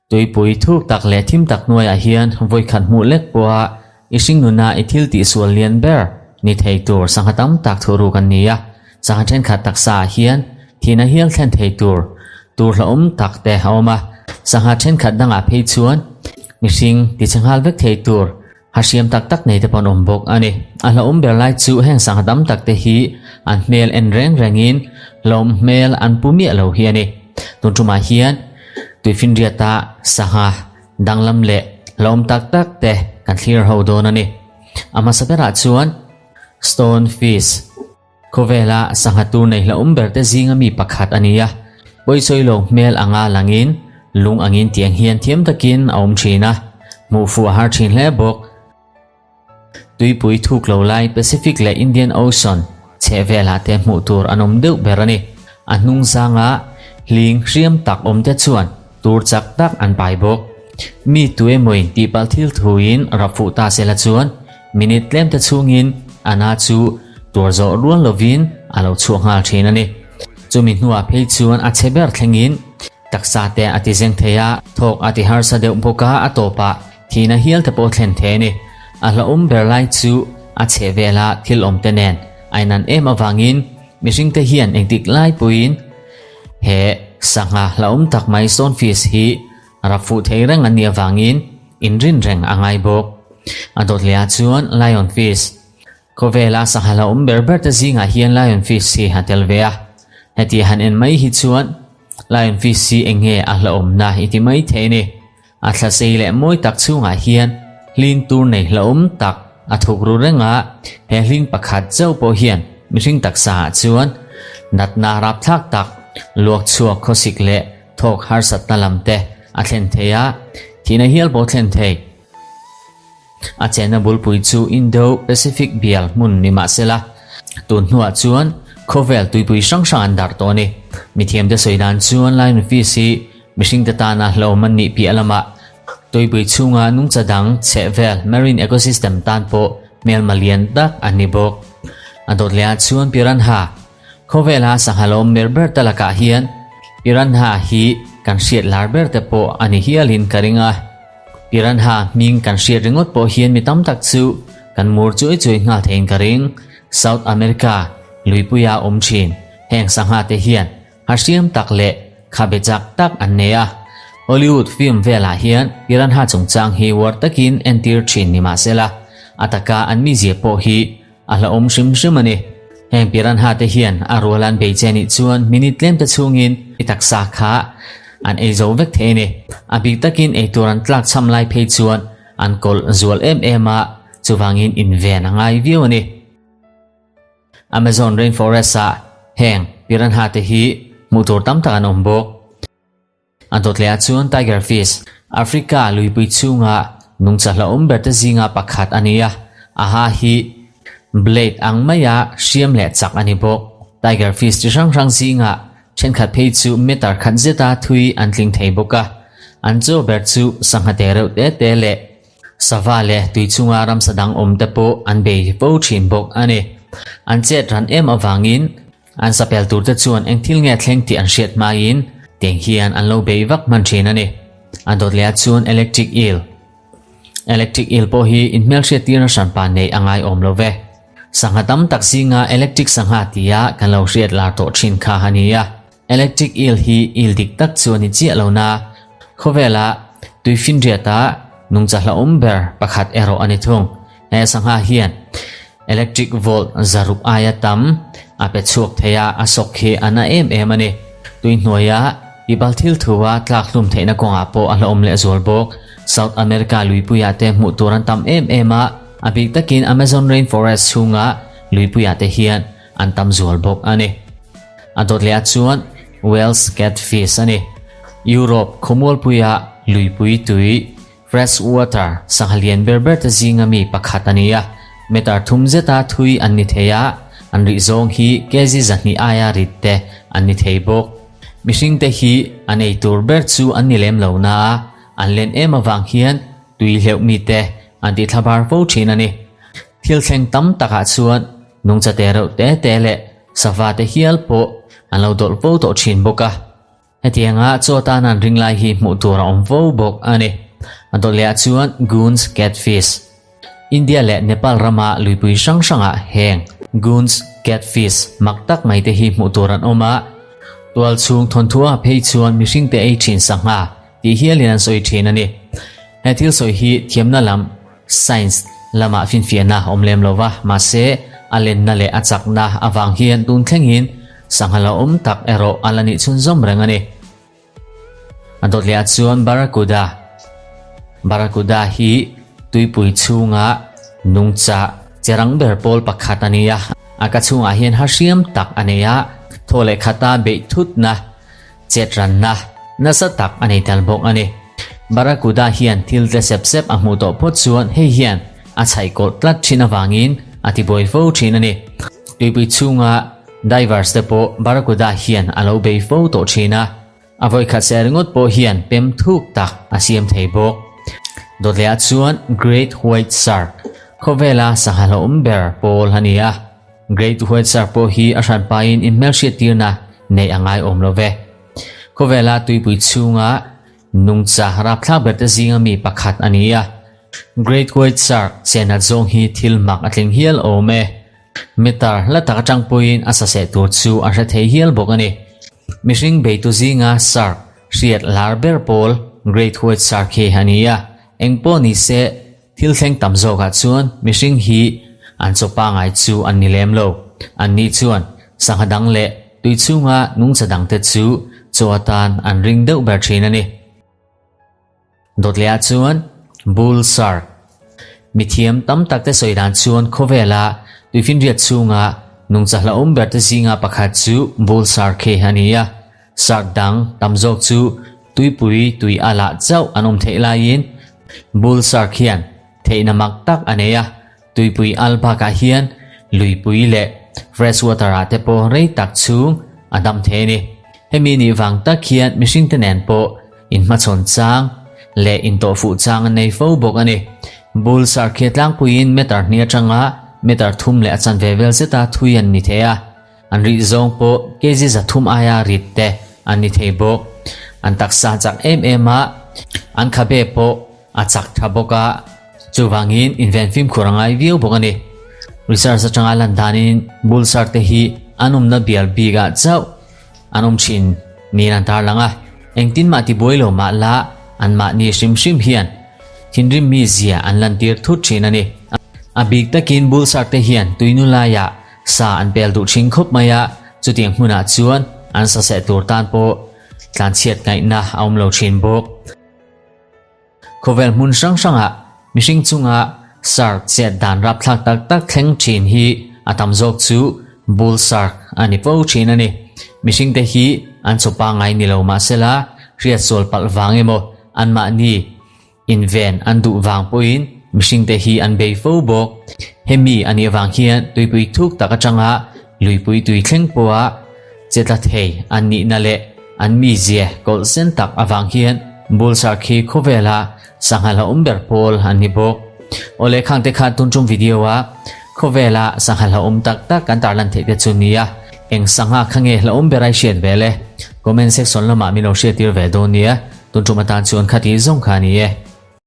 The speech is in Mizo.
Tuipui thuk tak leh thim tak hnuaiah hian vawikhat hmuh lek pawha i hringnuna i thil tihsual lian ber ni thei tur sangha tam tak thuhruk an ni a. Sangha thenkhat taksaah hian thihna hial thlen thei tur tur hlauhawm tak te a awm a. Sangha thenkhat dangah phei chuan mihring tichhe nghal vek thei tur Ha hriam tak tak nei te pawh an awm bawk a ni. A hlauhawm ber lai chu heng sangha tam tak te hi an hmel en reng rengin hlauhawm hmel an pu miah lo hi a ni. Tun tumah hian Tuifinriata sangha danglam leh hlauhawm tak tak te kan thlir ho dawn a ni. A hmasa berah chuan Stone Fish. Khawvela sangha tur nei hlauhawm ber te zinga mi pakhat a ni a. Pawisawi lo hmel anga langin lung angin tiang hian thiam takin a awm thin a, hmuh fuh a har thin hle bawk. Tuipui thuk lo lai Pacific leh Indian Ocean chheh velah te hmuh tur an awm deuh ber a ni. A hnung zanga hling hriam tak awm te chuan tur chak tak an pai bawk. Mi tuemawiin tihpalh thil thuin rap fuh ta sela chuan minute tlem te chhungin a na chu tuar zawh rual lovin a lo chhuak nghal thin a ni. Chumi hnuah phei chuan a chhe ber thlengin taksa te a ti zeng thei a, thawk a ti harsa deuh bawk a, a tawpah thihna hial te pawh thlen thei a ni. A hlauhawm ber lai chu a chheh vela thil awm te nen a inan em avangin mihringte hian engtik lai pawhin he sangha hlauhawm tak mai stonefish hi rap fuh thei reng an nih avangin inrin reng a ngai bawk. A dawt leh ah chuan lionfish. Khawvela sangha hlauhawm ber ber te zingah hian lionfish hi a tel ve a. Heti han en mai hi chuan lionfish hi eng nge a hlauhawmna i ti mai thei a ni. A thla sei leh mawi tak chhungah hian hling tur nei hlauhawm tak a thuk ru reng a, he hling pakhat chauh pawh hian mihring taksa ah chuan natna rapthlak tak, luak chhuak khawsik leh thawk harsatna lam te a thlen thei a, thihna hial pawh thlen thei. A chenna bulpui chu Indo-Pacific bial hmun ni mah sela, tun hnuah chuan khawvel tuipui hrang hrang an darh tawh a ni. Mithiamte sawi dan chuan Lionfish hi mihringte tana hlauhawm an nih piah lamah tuipui chhunga nungcha dang chhehvel marine ecosystem tan pawh hmelma lian tak an ni bawk. A dawt lehah chuan Piranha Khawvela sangha lawm ber ber te lakah hian Piranha hi kan hriat lar ber te pawh a ni hialin ka ring a. Piranha hming kan hriat ringawt pawh hian mi tam tak chu kan mur chuai chuai nghal theiin ka ring. South America luipuia awm thin heng sangha te hian ha hriam tak leh khabe chak tak an nei a. Hollywood film velah hian Piranha chungchang hi uar takin entir thin ni mahsela a taka an mizia pawh hi A hlauhawm hrim hrim a ni. Heng piranha te hian a rual an bei che nih chuan minute tlem te chhungin i taksa kha an ei zo vek thei a ni. A bik takin eitur an tlak chham lai phei chuan an kawlh zual em em a, chuvangin inven a ngai viau a ni. Amazon rainforest ah heng piranha te hi hmuh tur tam tak an awm bawk. A dawt leh ah chuan Tiger Fish, Africa luipui chhunga nungcha hlauhawm ber te zinga pakhat a ni a, a ha hi blade ang maia hriam leh chak a ni bawk. Tiger Fish chi hrang hrang zinga thenkhat phei chu meter khat zeta thui an tling thei bawk a, an chaw ber chu sangha te reuh te te leh sava leh tui chunga ramsa dang awm te pawh an bei fo thin bawk a ni. An chet ran em avangin An sapel turte chuan eng thil nge thleng tih an hriat hmain teng hian an lo bei vak hman thin a ni. A dawt leh ah chuan electric eel. Electric eel pawh hi inhmelhriat tirna hranpa neih a ngai awm lo ve. Sangha tam tak zinga electric sangha tia kan lo hriat lar tawh thin kha a ni a. Electric eel hi eel dik tak chu a ni chiah lo na, khawvela tuifinriata nungcha hlauhawm ber pakhat erawh a ni thung. He sangha hian electric volt zaruk aia tam a pe chhuak thei a, a sawk hi a na em em a ni. Tui hnuaia tibal thil thua tlak hlum theihna kawngah pawh a hlauhawm leh zual bawk. South America luipuiah te hmuh tur an tam em em a, a bik takin Amazon rainforest chhunga luipuiah te hian an tam zual bawk a ni. A dawt leh ah chuan Wels catfish a ni. Europe khawmualpuia luipui tui Fresh water, sangha lian ber ber te zinga mi pakhat a ni a, meter thum zeta thui an ni thei a, an rih zawng hi kg 200 aia rit te an ni thei bawk. Mihring te hi an ei tur ber chu an ni lem lo na a, an len em avang hian tui hleuh mi te an ti thlabar fo thin a ni. Thil thleng tam takah chuan nungcha te reuh te te leh sava te hial pawh an lo dawlh fo tawh thin bawk a. Hetianga chaw tan an ring lai hi hmuh tur a awm fo bawk a ni. A dawt leh ah chuan Goons Catfish. India leh Nepal rama luipui hrang hrangah heng Goons Catfish mak tak mai te hi hmuh tur an awm a. Tual chhung thawnthu ah phei chuan mihring te ei thin sangha tih hialin an sawi thin a ni. He thil sawi hi thiamna lam, science, lamah finfiahna awm lem lo va, mahse a lenna leh a chakna avang hian tun thlengin sangha la awm tak erawh a la nih chhunzawm reng a ni. A dawt leh ah chuan Barracuda, Barracuda hi tuipui chhunga nungcha che rang ber pawl pakhat a ni a, a ka chhungah hian ha hriam tak a nei a, thaw leh khata beih thutna Chet ranna nasa tak a nei tel bawk a ni. Barracuda hian thil tle sep sep a hmuh tawh phawt chuan hei hian a chhaih kawlh tlat thin avangin a tibuai fo thin a ni. Tuipui chhunga divers te pawh Barracuda hian a lo bei fo tawh thin a, a vawikhat seh ringawt pawh hian pem thuk tak a siam thei bawk. Dawtleiah chuan Great White Shark khawvela sangha hlauhawm ber pawl a ni a. Great White Shark pawh hi a hranpain inhmelhriattirna neih a ngai awm lo ve. Khawvela tuipui chhunga nungcha rapthlak berte zinga mi pakhat a ni a. Great White Shark chenat zawng hi thil mak a tling hial awm e. Meter hla tak atang pawhin a saseh tur chu a hre thei hial bawk a ni. Mihring beitu zinga shark hriat lar ber pawl Great White Shark hi a ni a. Engpawh ni se Thil thleng tam zawkah chuan mihring hi an chaw pangai chu an ni lem lo. Anni chuan sangha dang leh tui chhunga nungcha dangte chu chaw atan an ring deuh ber thin a ni. Dawt lehah chuan Bull Shark. Mithiam tam takte sawi dan chuan khawvela tuifinriat chhunga nungcha hlauhawm berte zinga pakhat chu Bull Shark hi a ni a. Shark dang tam zawk chu tuipui tui a lah chauh an awm theih laiin Bull shark hian theihna mak tak a nei a, tuipui al bakah hian luipui leh fresh water ah te pawh rei tak chhung a dam thei a ni. Hemi nih vang tak hian mihringte nen pawh inhmachhawn chang leh intawhfuh chang an nei fo bawk a ni. Bull shark hi tlangpuiin meter hnih atanga meter thum leh a chanve vel zeta thui an ni thei a. An rih zawng pawh kg 300 aia rit te an ni thei bawk. An taksa chak em em a, an khabe pawh a chak tha bawk a, chuvangin inven fimkhur a ngai viau bawk a ni. Research atanga lan danin bull shark te hi an awmna bial bikah chauh an awm thin niin an tarlang a, engtin mah tibuai lo mah la anmahni hrim hrim hian thinrim mizia an lantir thut thin a ni. A bik takin bull shark te hian tuinu laiah Sa an pel duh thin khawp mai a, chutiang hmunah chuan an sa seh tur tan pawh tlanchhiat ngaihna a awm lo thin bawk. Khawvel hmun hrang hrangah mihring chunga shark chet dan rapthlak tak tak thleng thin hi a tam zawk chu bull shark a ni fo thin a ni. Mihringte hi an chaw pangngai ni lo mahsela hriatsual palh vang emaw anmahni Inven an duh vang pawhin mihringte hi an bei fo bawk. Hemi a nih avang hian tuipui thuk tak atanga luipui tui thleng pawha che tla thei an nihna leh an mizia kawlh sen tak avang hian Bull Shark hi khawvela sangha hlauhawm ber pawl an ni bawk. Awle khangte khan tun tum video a khawvela sangha hlauhawm tak tak kan tarlan theih te chu nia. Eng sangha kha nge hlauhawm ber ai hriat ve le? Comment section lamah min lo hriattir ve dawn nia. Tun tum atan chuan khati zawng kha a ni e.